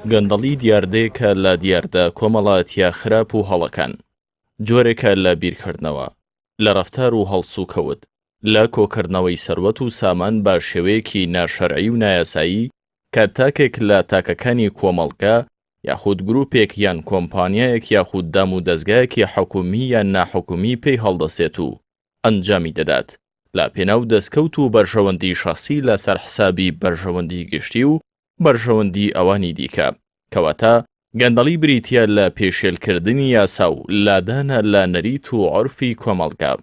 گەندەڵی دیاردەیەکە لە دیاردە کۆمەڵایەتییە خراپ و هەڵەکان، جۆرێکە لە بیرکردنەوە، لە ڕەفتار و هەڵسوکەوت، لە کۆکردنەوەی سەروەت و سامان بە شێوەیەکی ناشەرعی و نایاسایی کە تاکێک لە تاکەکانی کۆمەڵگە یاخود گروپێک یان کۆمپانیایەک یاخود دام و دەزگایەکی حکومی یان ناحکومی پێی هەڵدەسێت و ئەنجامی دەدات لە پێناو دەستکەوت و بەرژەوەندی شەخسی لەسەر حسابی بەرژەوەندی گشتی و بەرژەوەندی ئەوانی دیکە. کەواتە گەندەڵی بریتییە لە پێشێلکردنی یاسا و لادانە لە نەریت و عورفی کۆمەڵگا.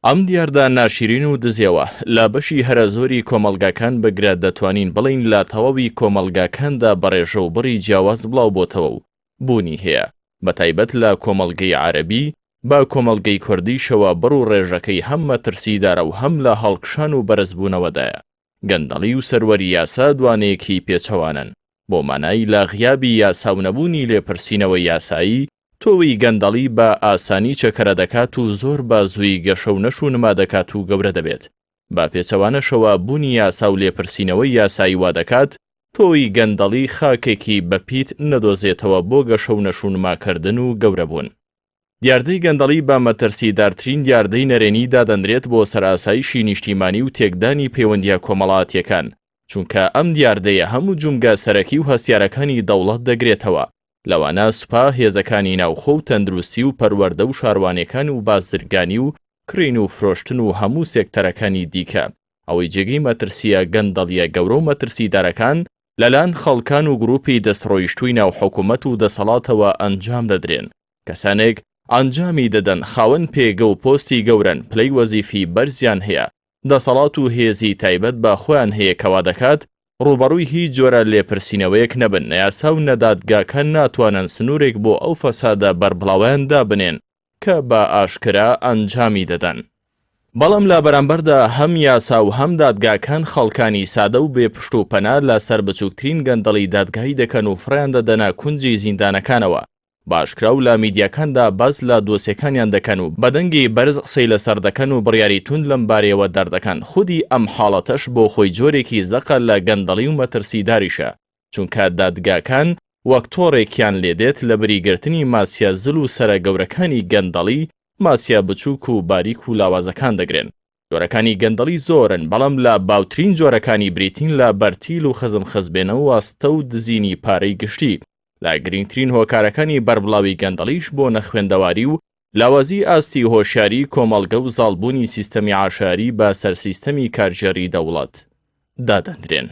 ئەم دیاردە ناشیرین و دزێوە لە بەشی هەرە زۆری کۆمەڵگاکان بگرە دەتوانین بڵێین لە تەواوی کۆمەڵگاکاندا بە ڕێژە و بڕی جیاواز بڵاوبۆتەوە و بوونی هەیە بەتایبەت لە کۆمەڵگەی عەرەبی بە کۆمەڵگەی کوردیشەوە بڕ و ڕێژەکەی هەم مەترسیدارە و هەم لە هەڵکشان و بەرزبوونەوەدایە. گەندەڵی و سەروەری یاسا دوانەیەکی پێچەوانەن، بۆ مانای لە غیابی یاسا و نەبوونی لێپرسینەوەی یاسایی، تۆوی گەندەڵی بە ئاسانی چەکەرە دەکات و زۆر بە زوویی گەشە و نەش و نما دەکات و گەورە دەبێت، بە پێچەوانەشەوە بوونی یاسا و لێپرسینەوەی یاسایی وا دەکات تۆوی گەندەڵی خاکێکی بەپیت نەدۆزێتەوە بۆ گەشە و نەش و نماکردن و گەورەبوون. دیاردەی گەندەڵی بە مەترسیدارترین دیاردەی نەرێنی دادەنرێت بۆ سەر ئاسایشی نیشتیمانی و تێکدانی پەیوەندییە کۆمەڵاتییەکان، چونکە ئەم دیاردەیە هەموو جومگە سەرەکی و هەستیارەکانی دەوڵەت دەگرێتەوە، لەوانە سوپا، هێزەکانی ناوخۆ و تەندروستی و پەروەردە و شاروانیەکان و بازرگانی و کڕین و فرۆشتن و هەموو سێکتەرەکانی دیکە. ئەوەی جێگەی مەترسییە گەندەڵییە گەورە و مەترسیدارەکان لەلایەن خەڵکان و گروپی دەستڕۆیشتووی ناو حکومەت و دەسەڵاتەوە ئەنجام دەدرێن، کەسانێک ئەنجامی دەدەن خاوەن پێگە و پۆستی گەورەن، پلەی وەزیفی بەرزیان هەیە، دەسەڵات و هێزی تایبەت بە خۆیان هەیە کەوا دەکات ڕووبەڕووی هیچ جۆرە لێپرسینەوەیەک نەبن، نە یاسا و نە دادگاکان ناتوانن سنوورێک بۆ ئەو فەسادە بەربڵاوەیان دابنێن کە بە ئاشکرا ئەنجامی دەدەن. بەڵام لە بەرامبەردا هەم یاسا و هەم دادگاکان خەڵکانی سادە و بێ پشت و پەنا لە سەر بچووکترین گەندەڵی دادگایی دەکەن و فڕێیان دەدەنە کونجی زیندانەکانەوە، بە ئاشکرا و لە میدیاکاندا باس لە دۆسیەکانیان دەکەن و بە دەنگی بەرز قسەی لەسەر دەکەن و بڕیاری توند لەم بارەیەوە دەردەکەن، خودی ئەم حاڵەتەش بۆ خۆی جۆرێکی زەقە لە گەندەڵی و مەترسیداریشە، چونکە دادگاکان وەک تۆڕێکیان لێدێت لەبری گرتنی ماسیە زل و سەرە گەورەکانی گەندەڵی، ماسیە بچوک و باریک و لاوازەکان دەگرن. جۆرەکانی گەندەڵی زۆرن، بەڵام لە باوترین جۆرەکانی بریتین لە بەرتیل و خزمخزبێنە و واستە و دزینی پارەی گشتی. لە گرینگترین هۆکارەکانی بەربڵاوی گەندەڵیش بۆ نەخوێندەواری و لاوازی ئاستی هۆشیاری کۆمەڵگە و زاڵبوونی سیستەمی عەشایەری بە سەر سیستەمی کارگێڕی دەوڵەت دادەنرێن.